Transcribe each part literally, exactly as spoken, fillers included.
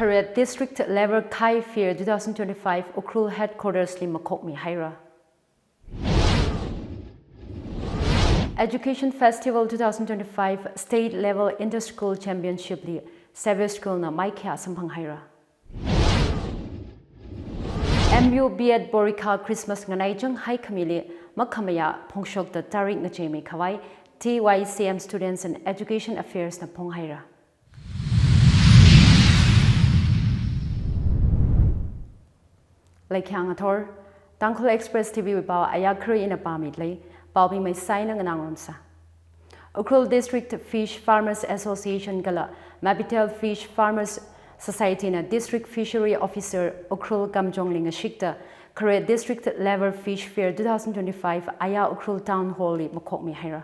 Khare District Level Khai Fair two thousand twenty-five Ukhrul Headquarters li makhokmi haira. Education Festival two thousand twenty-five State Level Inter-School Championship li Xavier School na maikhayā samphang haira. M U B Ed Porikha Christmas nganai chang hai khamili makhamayā phongshokta tarik ngacheimei khavai T Y C M Students and Education Affairs na phonghaira. Laikhang athor, Tangkhul Express T V wui pao ayā khari ina pāmida lei, pao bingmei saina nganang ramsa. Ukhrul District Fish Farmers Association kala Mabitel Fish Farmers Society na District Fishery Officer Ukhrul Kamjong li ngashikta, Khare District Level Fish Fair two thousand twenty-five ayā Ukhrul Town Hall li makhokmi haira.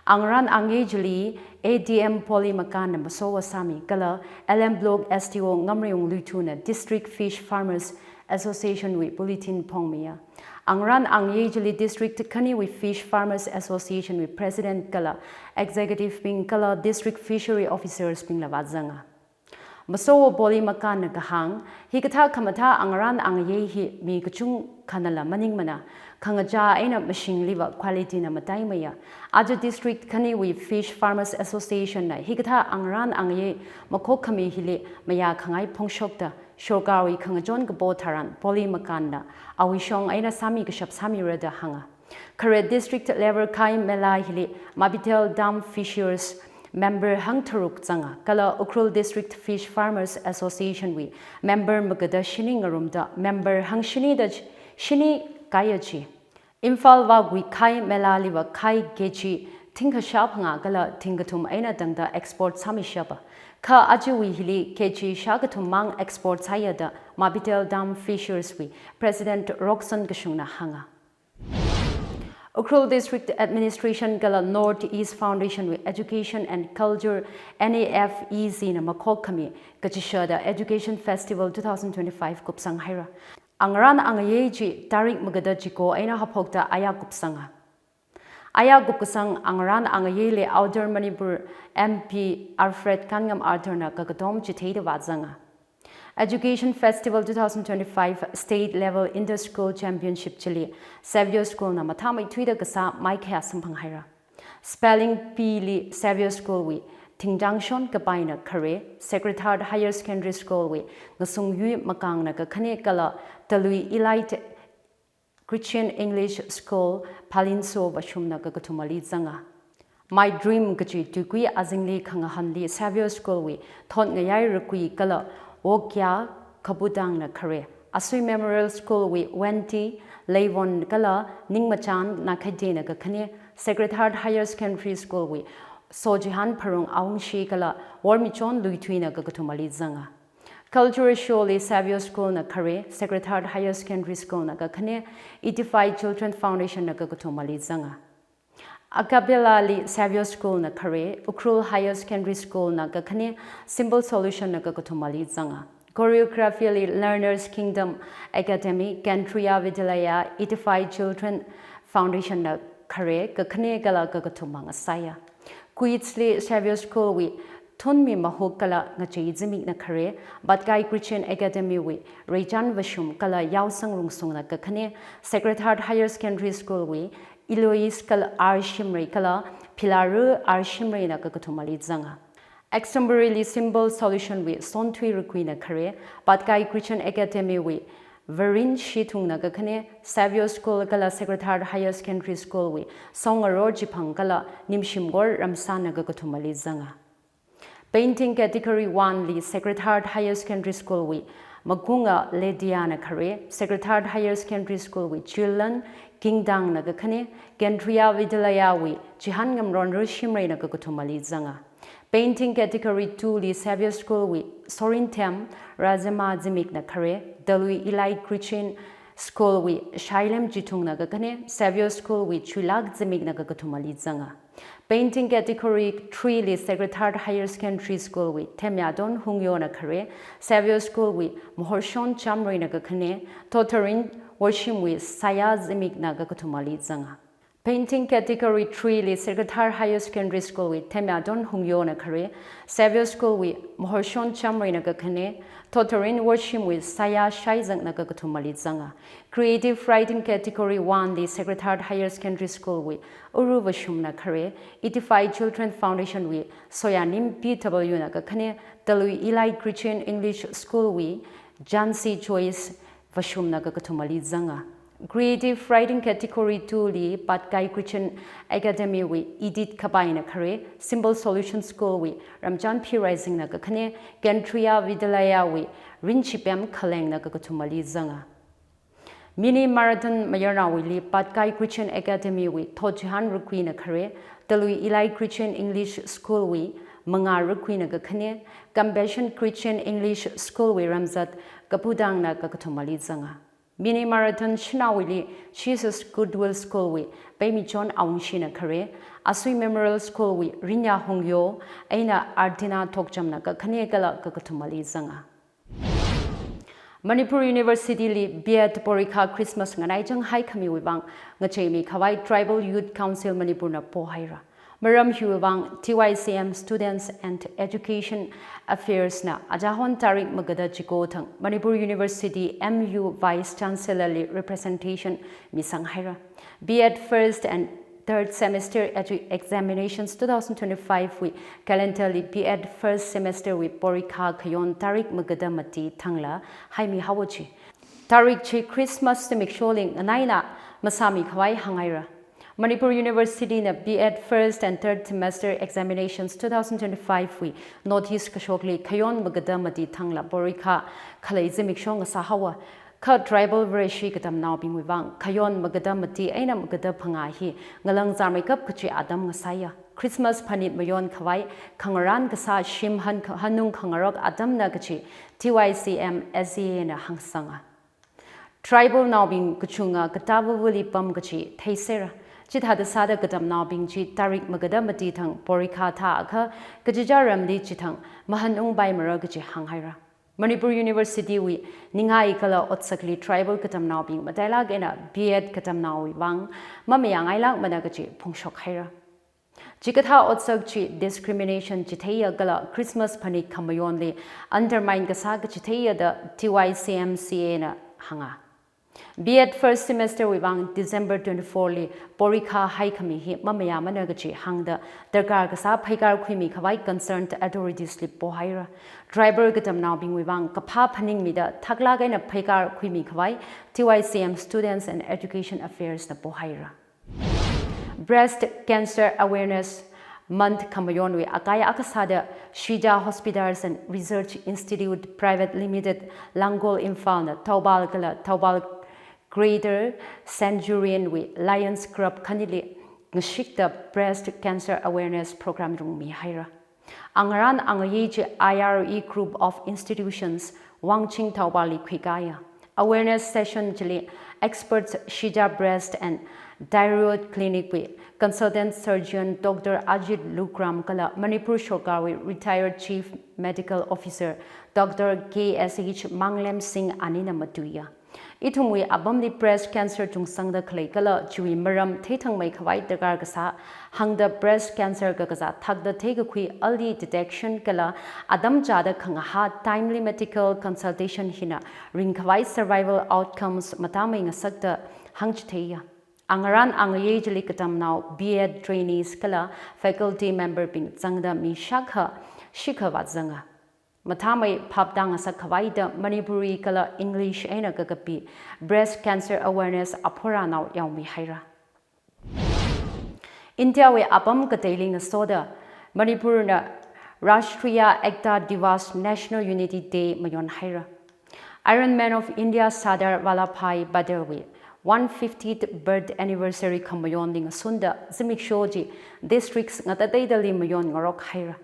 Angarān angayei chili A D M Polly Makan na masowa sāmi kala L M Block S D O Ngamrayung Luithu na District Fish Farmers Association wui bulletin phongmiya. Angarān angayei chili District khaniwui Fish Farmers Association wui President kala Executive bing kala District Fishery Officers bingla vāzanga. Masowa Polly Makan na kahāng, hikathā khamathā angarān angayei hi mi kachungkhanala maningmana, khangachā eina mashingliva quality na mataimeiya. Aja District khaniwui Fish Farmers Association na hikathā angarān angayei makhokkhami hili mayākhangai phongshokta, sorkarwui khangachon kapo tharan Polly Makan na awui shong eina sāmi kashap sāmira da hānga. Khare District Level Khai Mela hili Mabitel Dam Fishers member hangtharuk zanga, kala Ukhrul District Fish Farmers Association wui member magada shini ngarumda member hangshinida shini kaiya chi. Imphal vākhui khai Mela liva khai K G thingkha shāphangā kala thingkathum eina tangda export sāmishapa. Kha ajawui hili K G shākathum mang export sāya da Mabitel Dam Fishers wui President Roxon Kashung na hānga. Ukhrul District Administration kala North East Foundation wui Education and Culture, N E F E C na makhokkhami kachishada Education Festival two thousand twenty-five kupsang haira. Angarān angayei chi tarik magada chiko eina haphokta ayā kupsanga. Ayā kupkasang angarān angayeili Outer Manipur M P Alfred Kanngam Arthur na kakatom chitheida vāzanga. Education Festival two thousand twenty-five State Level Inter-School Championship chili Xavier School na mathāmeithuida kasā maikhayā samphang haira. Spelling bee li Xavier School wui Thingtangshon Kapai na khare, Sacred Heart Higher Secondary School wui Ngasung Yui Makang na kakhane kala Talui Elite Christian English School Phalinso Vashum na kakathumali zanga. My Dream kachi tuikui azingli khangahanli Xavier School wui thot ngayai rakui kala Wokya Kabudang na khare. Asui Memorial School wui Wenty Leivon kala Ningmachan Nakhade na kakhane, Sacred Heart Higher Secondary School wui Sojihan Pharung Awungshi kala Wormichon Luithui na kakathumali zanga. Cultural show li Xavier School na khare, Sacred Heart Higher Secondary School na kakhane, Edify Children Foundation na kakathumali zanga. A cappella li Xavier School na khare, Ukhrul Higher Secondary School na kakhane, Symbol Solution na kakathumali zanga. Choreography li Learners Kingdom Academy, Kendriya Vidyalaya, Edify Children Foundation na khare, kakhane kala kakathuma ngasaya. Quiz li Xavier School wui Thunmi Mahuk kala Ngachei Zimik na khare, Patkai Christian Academy wui Reichan Vashum kala Yaosang Rungsung na kakhane, Sacred Heart Higher Secondary School wui Eloise kala R Shimrei kala Philaru R Shimrei na kakathumali zanga. Examburili Symbol Solution wui Sonthui Rukui na khare, Patkai Christian Academy wui Varin Shithung na kakhane, Xavier School kala Sacred Heart Higher Secondary School wui Songaro Jiphang kala Nimshimgor Ramsan na kakathumali zanga. Painting category one li Sacred Heart Higher Secondary School wui Makunga Ledia na khare, Sacred Heart Higher Secondary School wui Chilan Kingdang na kakhane, Kendriya Vidyalaya wui Chihan Ngamron Rushimrei na kakathumali zanga. Painting category two li Xavier School wui Sorinthem Razema Zimik na khare, Talui Elite Christian School wui Shailem Jithung na kakhane, Xavier School wui Chuilak Zimik na kakathumali zanga. Painting category three li Sacred Heart Higher Secondary School wui Themyadon Hungyo na khare, Xavier School wui Mohorshon Chamrei na kakhane, Totarin Worshim wui Saya Zimik na kakathumali zanga. Painting category three li Sacred Heart Higher Secondary School wui Themyadon Hungyona khare, Xavier School wui Mahorshon Chamreina kakhane, Thotorin Worshim wui Saya Shaizangna kakathumali zanga. Creative Writing category one li Sacred Heart Higher Secondary School wui Uru Vashumna khare, Edify Children Foundation wui Soyanim P W na kakhane, Talui Eli Christian English School wui Jansi Joyce Vashumna kakathumali zanga. Creative Writing category two li Patkai Christian Academy wui Edith Kapaina khare, Symbol Solution School wui Ramchan P Raisingna kakhane, Kendriya Vidyalaya wui Rinchipem Khalengna kakathumali zanga. Mini Marathon mayarnawuili Patkai Christian Academy wui Thojihan Rukwina khare, Talui Eli Christian English School wui Manga Rukwina kakhane, Compassion Christian English School wui Ramzat Kapudangna kakathumali zanga. Mini Marathon shanawuili Jesus Goodwill School wui Paimichon Awungshina khare, Asui Memorial School wui Rinya Hungyo eina Ardina Thokchamna kakhane kala kakathumali zanga. Manipur University li B.Ed porikha Christmas nganaichang haikhamiwui vang ngacheimi khavai Tribal Youth Council Manipur na pohaira. Maram hiwui vang T Y C M Students and Education Affairs na ajahon tarik magada chiko thang Manipur University M U Vice Chancellor li representation misang haira. B.Ed first and third semester edu- examinations two thousand twenty-five wui calendar li B.Ed first semester wui porikha khayon tarik magada mati thangla haimi haowa chi. Tarik chi Christmas zimiksho li nganaina masāmi khavai hānghaira. Manipur University na B.Ed first and third semester examinations two thousand twenty-five wui notice kashokli khayon magada mati thangla porikha khalei zimiksho ngasā haowa. Kha tribal Vareshi katamnaobingwui vang khayon magada mati eina magada phangā hi ngalang zāmeikap kachi atam ngasāya. Christmas phanit mayon khavai khangarān kasā shim han- hanung khangarok atamna kachi T Y C M S E A na hāngsanga. Tribal naobing kachunga katā vuvuli pam kachi theiserra. Chithāda sāda katamnaobing chi tarik magada mati thang porikha thāakha kachicha ramli chithang mahanungpaimara kachi hānghaira. Manipur University wui ningai kala otsakli tribal katamnaobing matailak eina B.Ed katamnaowui vang mamayangailakmana kachi phongshok haira. Chikathā otsak chi discrimination chitheiya kala Christmas phanit khamayonli undermine kasā kachitheiya da T Y C M C A na hānga. B.Ed first semester wui vang December twenty-four li porikha haikhami hi mamayamana kachi hāngda darkar kasā pheikar khuimi khavai concerned authorities li pohaira. Tribal katamnaobingwui vang kaphā phaningmida thaklak eina pheikar khuimi khavai T Y C M Students and Education Affairs na pohaira. Breast Cancer Awareness Month khamayonwui akai akha sāda Shija Hospitals and Research Institute Private Limited, Langol, Imphal na Thoubal kala Thoubal Greater Centurion wui Lions Club khanili ngashikta Breast Cancer Awareness Program rungmi haira. Angarān angayei chi I R E Group of Institutions, Wangching, Thoubal li khuikāya. Awareness session chili experts Shija Breast and Thyroid Clinic wui Consultant Surgeon Doctor Ajit Lukram kala Manipur Sorkarwui Retired Chief Medical Officer Doctor K S H Manglem Singh anina matuiya. Ithumwui apamli breast cancer chungsangda khalei kala chiwui maram theithangmei khavai darkar kasā hāngda breast cancer kakazā thakda theikakhui early detection kala atam chāda khangahā timely medical consultation hina ringkhavai survival outcomes matāmei ngasakta hāngchitheiya. Angarān angayei chili katamnao B.Ed trainees kala faculty member bing zangda mi shākha shikha vāzanga. Mathāmei phaptā ngasak khavaida Manipuri kala English eina kakapi breast cancer awareness aphoranao yaomi haira. India wui apam kateili ngasoda Manipurna Rashtriya Ekta Diwas, National Unity Day mayon haira. Iron Man of India Sardar Vallabhbhai Patel wui one fiftieth birth anniversary khamayonli ngasunda zimiksho chi districts ngatateidali mayon ngarok haira.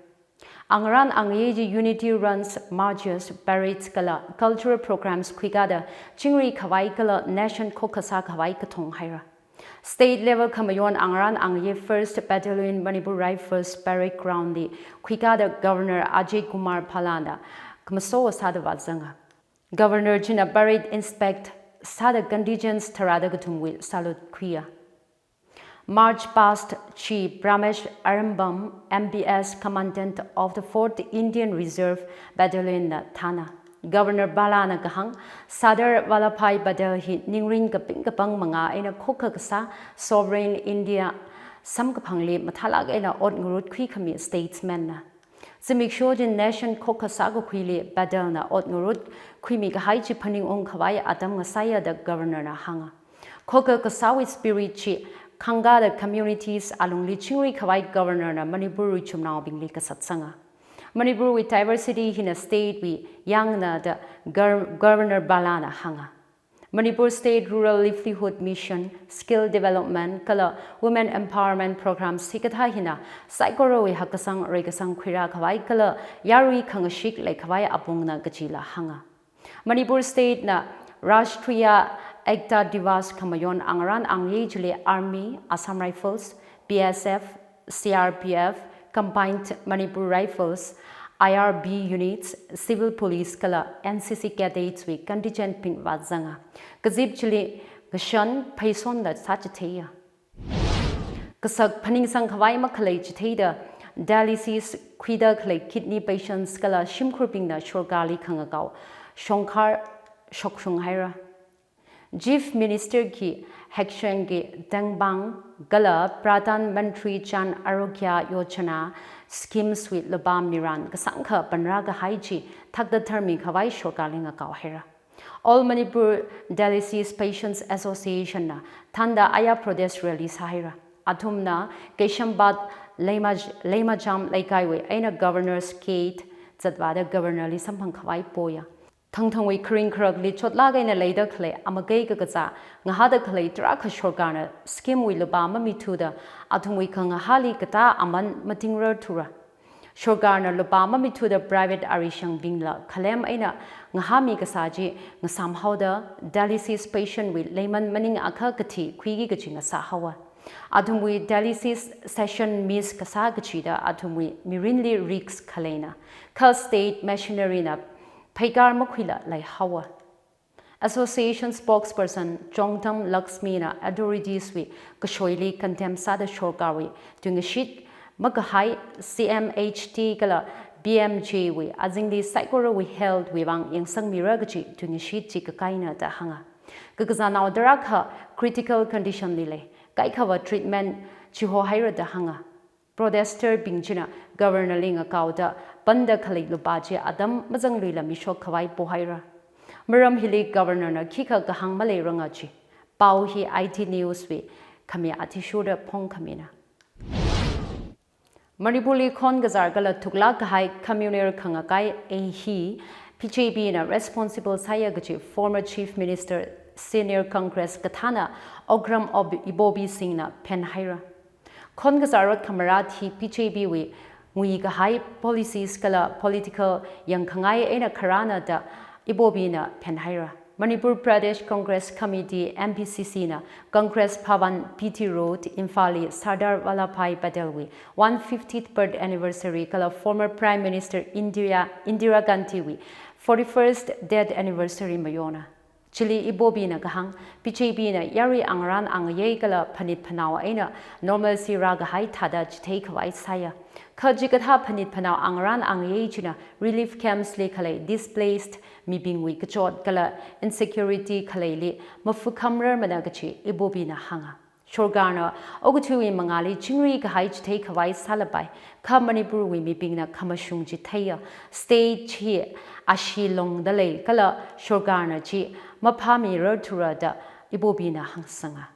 Angarān angayei chi unity runs, marches, parades kala cultural programs khuikāda chingri khavai kala nation khokkha sākhavai kathong haira. State level khamayon angarān angayei First Battalion Manipur Rifles Parade Ground li khuikāda Governor Ajay Kumar Bhalla na khamaso sāda vāzanga. Governor china parade inspect sāda contingents tharāda kathumwui salute khuiya. March past chi Brahmesh Arambam, M B S, Commandant of the Fourth Indian Reserve Battalion na thāna. Governor Bala na kahāng, Sardar Vallabhbhai Patel hi ningrin kaping kapang mangā eina khokha kasā, sovereign India samkaphangli mathālāk eina ot ngarut khuikhami statesman na. Zimiksho chi nation khokha sākakhuili Patel na ot ngarut khuimi kahai chi phaningung khavai atam ngasāya da Governor na hānga. Khokha kasāwui spirit chi khangkāda communities alungli chingri khavai Governor na Manipur wui chumnaobingli kasatsanga. Manipur wui diversity hina state wui yangna da Gov-, Governor Bala na hānga. Manipur State Rural Livelihood Mission, Skill Development kala Women Empowerment Program sikathā hina saikorawui hakkasang reikasang khuirā khavai kala yarui khangashik lei khavai apongna kajila hānga. Manipur State na Rashtriya Ekta Diwas khamayon angarān angayei chili Army, Assam Rifles, B S F, C R P F, Combined Manipur Rifles, I R B units, Civil Police kala N C C cadets wui contingent bing vāzanga. Kazip chili ngashan pheisonda sāchitheiya. Kasak phaningsang khavai makhalei chitheida dialysis khuida khalei kidney patients kala shimkhurbingna sorkarli khangakao shongkhar shokshung haira. Chief Minister ki Hechangki Tengvang kala Pradhan Mantri Jan Arogya Yojana schemes wui lupā mirān kasangkha panrā kahai chi thakda tharmi khavai sorkarli ngakao haira. All Manipur Dialysis Patients Association na thānda aya protest rally sāhaira. Athumna Keishampat Leimaj-, Leimajam Leikaiwui eina Governor's Gate zatvāda Governor li samphang khavai poya. Thangthangwui kharing kharakli chotlāk eina leida khalei amakei kakazā ngahāda khalei tarākha sorkarna scheme wui lupā mamithuda athumwui khangahāli katā aman matingrarthura. Sorkarna lupā mamithuda private arishangbingla khalem eina ngahāmi kasā chi ngasām haoda dialysis patient wui leiman maningakha kathi khuiki kachi ngasā haowa. Athumwui dialysis session miss kasā kachida athumwui mirinli risk khaleina. Kha state machinery na pheikar makhuila lei haowa. Association spokesperson Chongtham Lakshmi na authorities wui kashoili condemn sāda sorkarwui tuingashit makahai C M H T kala P M J wui azingli saikorawui health wui vang yangsangmira kachi tuingashit chi kakaina da hānga. Kakazānao tarākha critical condition li lei, kaikhava treatment chihohaira da hānga. Protester bing china Governor li ngakaoda panda khalei lupā chi atam mazangluila mishok khavai pohaira. Maram hili Governor na khikha kahāng maleiranga chi. Pao hi I T News wui khami athishurda phongkhamina. Manipurli khon kazār kala thuklāk kahai communal khangakai ei hi B J P na responsible sāya kachi former Chief Minister senior Congress kathāna Okram Ob-, Ibobi Singh na phenhaira. Khon kazār ot khamarāt hi B J P wui ngui kahai policies kala political yangkhangai eina kharāna da Ibobi na phenhaira. Manipur Pradesh Congress Committee, M P C C na Congress Bhavan, B T Road, Imphal li Sardar Vallabhbhai Patel wui one fiftieth birth anniversary kala former Prime Minister Indira, Indira Gandhi wui forty-first death anniversary mayona. Chili Ibobi na kahāng, B J P na yarui angarān angayei kala phanit phanao eina normalcy rākahai thāda chithei khavai sāya. Kha chikathā phanit phanao angarān angayei china relief camps li khalei displaced mibingwui kachot kala insecurity khaleili mafukhamrarmana kachi Ibobi na hānga. Sorkarna okathuiwui mangāli chingri kahai chithei khavai sālapai, kha Manipurwui mibingna khamashung chi theiya, state chi ashi longda lei kala sorkarna chi maphāmirarthura da Ibobi na hāngsanga.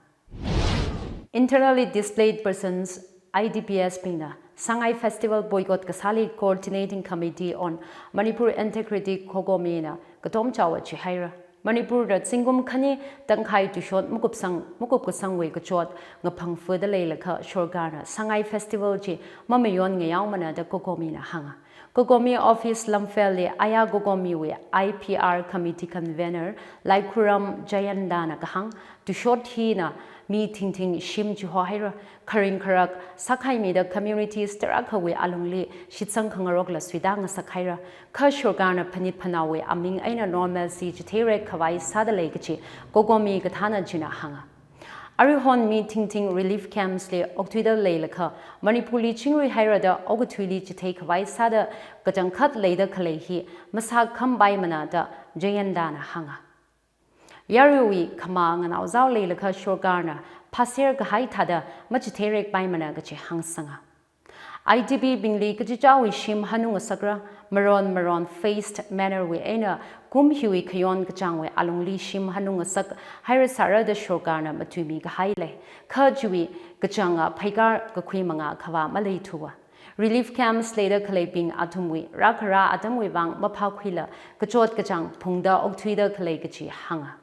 Internally Displaced Persons, I D P S bingna Sangai Festival boycott kasāli Coordinating Committee on Manipur Integrity, COCOMI na katomchaowa chihaira. Manipurda zingkum khani tangkhai tuishot makupsang, makupkasangwui kachot ngaphangfada leilakha sorkarna Sangai Festival chi mamayon ngayaomana da COCOMI na hānga. COCOMI office Lamphel li aya COCOMI wui I P R committee convener Laikhuram Jayanta na kahāng, tuishot hina mi thingthing shim chihohaira, kharing kharak sākhaimida communities tarākhawui alungli shitsang khangarokla suida ngasakhaira, kha sorkarna phanit phanaowui aming eina normalcy chitheirek khavai sāda lei kachi COCOMI kathāna china hānga. Aruihon mi thingthing relief camps li okthuida leilakha, Manipurli chingri hairada okathuili chithei khavai sāda kachangkhat leida khalei hi masākhampaimana da Jayantana hānga. Yaruiwui khamā nganaozao leilakha sorkarna phāser kahai thāda machitheirekpaimana kachi hāngsanga. I D P bingli kachichāwui shim hanung ngasakra, maron maron phased manner wui eina kum hiwui khayon kachāngwui alungli shim hanung ngasak hairasāra da sorkarna matuimi kahai lei. Kha chiwui kachānga pheikar kakhui mangā khavā maleithuwa. Relief camps leida khaleibing athumwui rākhara atamwui vang maphākhuila kachot kachāng phungda okthuida khalei kachi hānga.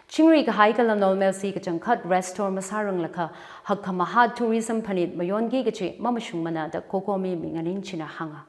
Chingri kahai kala normalcy kachangkhat restore masāranglakha, hakkhamahā tourism phanit mayonki kachi mamashungmana da COCOMI minganing china hānga.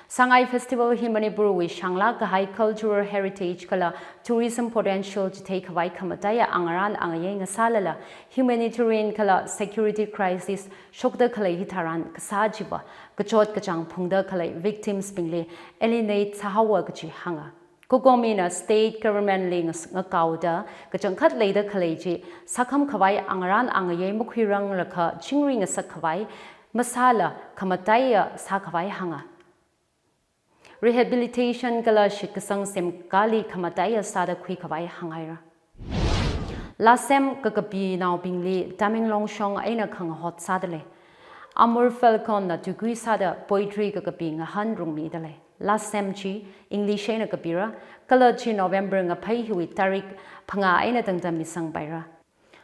Sangai Festival hi Manipurwui shānglāk kahai cultural heritage kala tourism potential chithei khavai khamataiya angarān angayei ngasālala, humanitarian kala security crisis shokda khalei hitharan kasā chiva kachot kachāng phungda khalei victims bingli alienate sāhaowa kachi hānga. COCOMI na state government li ngas-, ngakaoda kachangkhat leida khalei chi sākham khavai angarān angayei makhuiranglakha chingri ngasak khavai masāla khamataiya sākhavai hānga. Rehabilitation kala shitkasang semkali khamataiya sāda khui khavai hānghaira. Lāsem kakapinaobingli Tamenglong shong eina khangahot sāda lei. Amur Falcon na tuikui sāda poetry kakapi ngahānrumida lei. Lāsem chi English eina kapira, kala chi November ngaphei hiwui tarik phangā eina tangda misangpaira.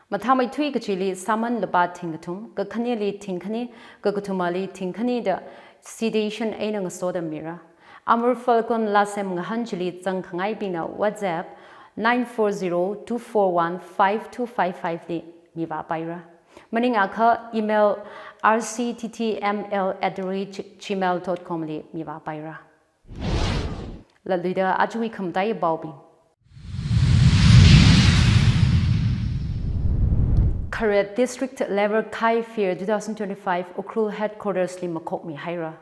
Mathāmeithui kachili sāman lupā thingkathum, kakhaneli thingkhani, kakathumali thingkhani da citation eina ngasoda mira. Amur Falcon lāsem ngahān chili zangkhangaibingna WhatsApp nine four zero two four one five two five five li mivāpaira. Maningakha email R C T T M L at the rate gmail dot com li mivāpaira. Latluida aruiwui khamataiya paobing. Kharet District Level Khai Fair two thousand twenty-five Ukhrul Headquarters li makhokmihaira.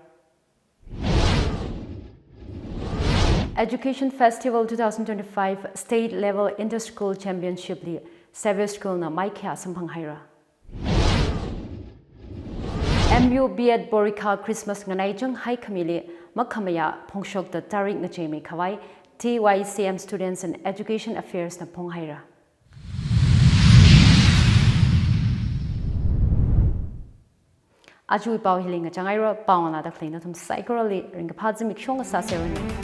Education Festival two thousand twenty-five State Level Inter-School Championship li Xavier School na maikhayā samphanghaira. M U B Ed Porikha Christmas nganaichang haikhamili makhamayā phongshokda tarik ngacheimei khavai T Y C M Students and Education Affairs na phonghaira. Aruiwui pao hili ngachanghaira, pao nganāda khalei nathum saikorali ringkaphā zimiksho ngasāseranu.